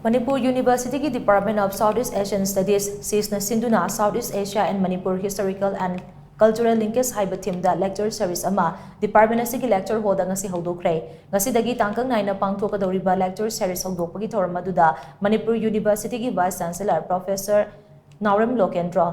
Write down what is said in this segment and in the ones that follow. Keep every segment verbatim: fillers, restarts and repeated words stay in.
ꯃꯅꯤꯄꯨꯔ ꯌꯨꯅꯤꯚꯔꯁꯤꯇꯤꯒꯤ Department of South East Asian Studies, ꯁꯤꯁꯅ ꯁꯤꯟꯗꯨꯅ South East Asia and Manipur Historical and Cultural Linkage ꯍꯥꯏꯕ themeꯗ lecture series ꯑꯃ department ꯑꯁꯤꯒꯤ lecture hallꯗ ꯉꯁꯤ ꯍꯧꯗꯣꯛꯈ꯭ꯔꯦ꯫ ꯉꯁꯤꯗꯒꯤ ꯇꯥꯡꯀꯛ ꯅꯥꯏꯅ ꯄꯥꯡꯊꯣꯛꯀꯗꯧꯔꯤꯕ lecture series ꯍꯧꯗꯣꯛꯄꯒꯤ ꯊꯧꯔꯝ ꯑꯗꯨꯗ ꯃꯅꯤꯄꯨꯔ ꯌꯨꯅꯤꯚꯔꯁꯤꯇꯤꯒꯤ Vice Chancellor Professor Naorem Lokendro,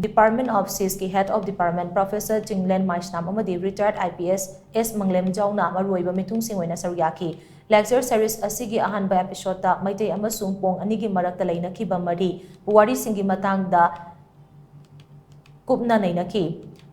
Department of ꯁꯤꯁꯀꯤ Head of Department Professor Chinglen ꯃꯥꯏꯁꯅꯥꯝ ꯑꯃꯗꯤ retired I P S ꯑꯦꯁ ꯃꯪꯂꯦꯝꯖꯥꯎꯅ ꯃꯔꯨꯑꯣꯏꯕ ꯃꯤꯊꯨꯡꯁꯤꯡ ꯑꯣꯏꯅ ꯁꯔꯨꯛ ꯌꯥꯈꯤ꯫ Lecture series ꯑꯁꯤꯒꯤ ꯑꯍꯥꯟꯕ episodeꯇ ꯃꯩꯇꯩ ꯑꯃꯁꯨꯡ ꯄꯣꯡ ꯑꯅꯤꯒꯤ ꯃꯔꯛꯇ ꯂꯩꯅꯈꯤꯕ ꯃꯔꯤ, ꯄꯨꯋꯥꯔꯤꯁꯤꯡꯒꯤ ꯃꯇꯥꯡꯗ ꯀꯨꯞꯅ ꯅꯩꯅꯈꯤ꯫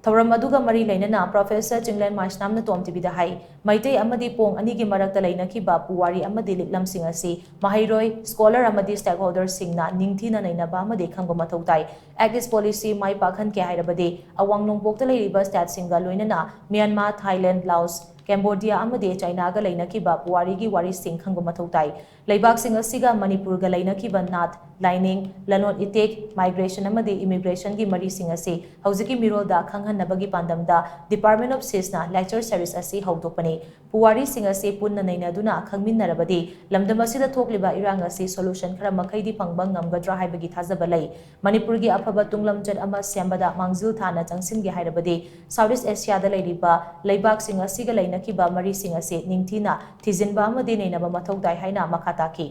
ꯊꯧꯔꯝ ꯑꯗꯨꯒ ꯃꯔꯤ ꯂꯩꯅꯅ Professor ꯆꯤꯡꯂꯦꯟ ꯃꯥꯏꯁꯅꯥꯝꯅ ꯇꯣꯝ ꯇꯤꯚꯤꯗ ꯍꯥꯏ, ꯃꯩꯇꯩ ꯑꯃꯗꯤ ꯄꯣꯡ ꯑꯅꯤꯒꯤ ꯃꯔꯛꯇ ꯂꯩꯅꯈꯤꯕ ꯄꯨꯋꯥꯔꯤ ꯑꯃꯗꯤ ꯂꯤꯛꯂꯝꯁꯤꯡ ꯑꯁꯤ ꯃꯍꯩꯔꯣꯏ, scholar ꯑꯃꯗꯤ stakeholderꯁꯤꯡꯅ ꯅꯤꯡꯊꯤꯅ ꯅꯩꯅꯕ ꯑꯃꯗꯤ ꯈꯪꯕ ꯃꯊꯧ ꯇꯥꯏ꯫ Act East Policy ꯃꯥꯏ ꯄꯥꯛꯍꯟꯒꯦ ꯍꯥꯏꯔꯕꯗꯤ ꯑꯋꯥꯡ ꯅꯣꯡꯄꯣꯛꯇ ꯂꯩꯔꯤꯕ stateꯁꯤꯡꯒ ꯂꯣꯏꯅꯅ ꯃ꯭ꯌꯥꯟꯃꯥꯔ, ꯊꯥꯏꯂꯦꯟ, ꯂꯥꯑꯣꯁ, ꯀꯦꯝꯕꯣꯗꯤꯌꯥ ꯑꯃꯗꯤ ꯆꯥꯏꯅꯥꯒ ꯂꯩꯅꯈꯤꯕ ꯄꯨꯋꯥꯔꯤꯒꯤ ꯋꯥꯔꯤꯁꯤꯡ ꯈꯪꯕ ꯃꯊꯧ ꯇꯥꯏ꯫ ꯂꯩꯕꯥꯛꯁꯤꯡ ꯑꯁꯤꯒ ꯃꯅꯤꯄꯨꯔꯒ ꯂꯩꯅꯈꯤꯕ ꯅꯥꯠ, ꯂꯥꯏꯅꯤꯡ, ꯂꯂꯣꯟ ꯏꯇꯤꯛ, migration ꯑꯃꯗꯤ immigrationꯒꯤ ꯃꯔꯤꯁꯤꯡ ꯑꯁꯤ ꯍꯧꯖꯤꯛꯀꯤ ꯃꯤꯔꯣꯜꯗ ꯈꯪꯍꯟꯅꯕꯒꯤ ꯄꯥꯟꯗꯝꯗ Department of ꯁꯤꯁꯅ lecture series ꯑꯁꯤ ꯍꯧꯗꯣꯛꯄꯅꯤ꯫ ꯄꯨꯋꯥꯔꯤꯁꯤꯡ ꯑꯁꯤ ꯄꯨꯟꯅ ꯅꯩꯅꯗꯨꯅ ꯈꯪꯃꯤꯟꯅꯔꯕꯗꯤ ꯂꯝꯗꯝ ꯑꯁꯤꯗ ꯊꯣꯛꯂꯤꯕ ꯏꯔꯥꯡ ꯑꯁꯤ solution ꯈꯔ ꯃꯈꯩꯗꯤ ꯐꯪꯕ ꯉꯝꯒꯗ꯭ꯔꯥ ꯍꯥꯏꯕꯒꯤ ꯊꯥꯖꯕ ꯂꯩ꯫ ꯃꯅꯤꯄꯨꯔꯒꯤ ꯑꯐꯕ ꯇꯨꯡꯂꯝꯆꯠ ꯑꯃ ꯁꯦꯝꯕꯗ ꯃꯥꯡꯖꯤꯜ ꯊꯥꯅ ꯆꯪꯁꯤꯟꯒꯦ ꯍꯥꯏꯔꯕꯗꯤ South East Asiaꯗ ꯂꯩꯔꯤꯕ ꯂꯩꯕꯥꯛꯁꯤꯡ ꯑꯁꯤꯒ ꯂꯩꯅꯈꯤꯕ ꯃꯔꯤꯁꯤꯡ ꯑꯁꯤ ꯅꯤꯡꯊꯤꯅ ꯊꯤꯖꯤꯟꯕ ꯑꯃꯗꯤ ꯅꯩꯅꯕ ꯃꯊꯧ ꯇꯥꯏ ꯍꯥꯏꯅ ꯃꯈꯥ ꯇꯥꯈꯤ꯫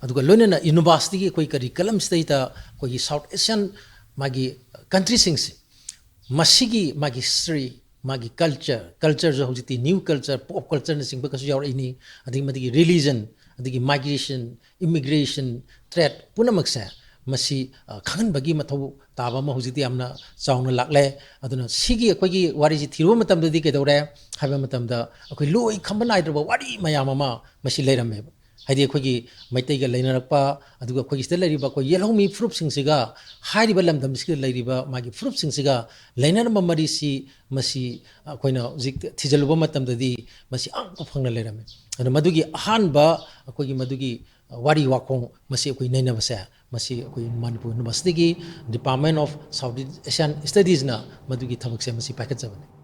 ꯑꯗꯨꯒ ꯂꯣꯏꯅꯅ ꯌꯨꯅꯤꯚꯔꯁꯤꯇꯤꯒꯤ ꯑꯩꯈꯣꯏ ꯀꯔꯤꯀꯂꯝꯁꯤꯗꯩꯗ ꯑꯩꯈꯣꯏꯒꯤ South Asian ꯃꯥꯒꯤ countryꯁꯤꯡꯁꯦ, ꯃꯁꯤꯒꯤ ꯃꯥꯒꯤ history, ꯃꯥꯒꯤ culture, cultureꯁꯨ ꯍꯧꯖꯤꯛꯇꯤ new culture, pop cultureꯅꯆꯤꯡꯕꯒꯁꯨ ꯌꯥꯎꯔꯛꯏꯅꯤ, ꯑꯗꯒꯤ ꯃꯗꯨꯒꯤ religion, ꯑꯗꯒꯤ migration, immigration, trade ꯄꯨꯝꯅꯃꯛꯁꯦ ꯃꯁꯤ, ꯑ, ꯈꯪꯍꯟꯕꯒꯤ ꯃꯊꯧ ꯇꯥꯕ ꯑꯃ ꯍꯧꯖꯤꯛꯇꯤ ꯌꯥꯝꯅ ꯆꯥꯎꯅ ꯂꯥꯛꯂꯦ꯫ ꯑꯗꯨꯅ ꯁꯤꯒꯤ ꯑꯩꯈꯣꯏꯒꯤ ꯋꯥꯔꯤꯁꯤ ꯊꯤꯔꯨꯕ ꯃꯇꯝꯗꯗꯤ ꯀꯩꯗꯧꯔꯦ ꯍꯥꯏꯕ ꯃꯇꯝꯗ ꯑꯩꯈꯣꯏ ꯂꯣꯏ ꯈꯝꯕ ꯅꯥꯏꯗ꯭ꯔꯕ ꯋꯥꯔꯤ ꯃꯌꯥꯝ ꯑꯃ ꯃꯁꯤ ꯂꯩꯔꯝꯃꯦꯕ꯫ ꯍꯥꯏꯗꯤ ꯑꯩꯈꯣꯏꯒꯤ ꯃꯩꯇꯩꯒ ꯂꯩꯅꯔꯛꯄ, ꯑꯗꯨꯒ ꯑꯩꯈꯣꯏꯒꯤ ꯁꯤꯗ ꯂꯩꯔꯤꯕ ꯑꯩꯈꯣꯏ ꯌꯦꯜꯍꯧꯃꯤ ꯐꯨꯔꯨꯞꯁꯤꯡꯁꯤꯒ, ꯍꯥꯏꯔꯤꯕ ꯂꯝꯗꯝꯁꯤꯗ ꯂꯩꯔꯤꯕ ꯃꯥꯒꯤ ꯐꯨꯔꯨꯞꯁꯤꯡꯁꯤꯒ ꯂꯩꯅꯔꯝꯕ ꯃꯔꯤꯁꯤ ꯃꯁꯤ ꯑꯩꯈꯣꯏꯅ ꯍꯧꯖꯤꯛ ꯊꯤꯖꯤꯜꯂꯨꯕ ꯃꯇꯝꯗꯗꯤ ꯃꯁꯤ ꯑꯉꯛꯄ ꯐꯪꯅ ꯂꯩꯔꯝꯃꯦ꯫ ꯑꯗꯨꯅ ꯃꯗꯨꯒꯤ ꯑꯍꯥꯟꯕ ꯑꯩꯈꯣꯏꯒꯤ ꯃꯗꯨꯒꯤ ꯋꯥꯔꯤ ꯋꯥꯈꯣꯡ ꯃꯁꯤ ꯑꯩꯈꯣꯏ ꯅꯩꯅꯕꯁꯦ ꯃꯁꯤ ꯑꯩꯈꯣꯏ ꯃꯅꯤꯄꯨꯔ ꯌꯨꯅꯤꯚꯔꯁꯤꯇꯤꯒꯤ Department of South East Asian Studiesꯅ ꯃꯗꯨꯒꯤ ꯊꯕꯛꯁꯦ ꯃꯁꯤ ꯄꯥꯏꯈꯠꯆꯕꯅꯤ꯫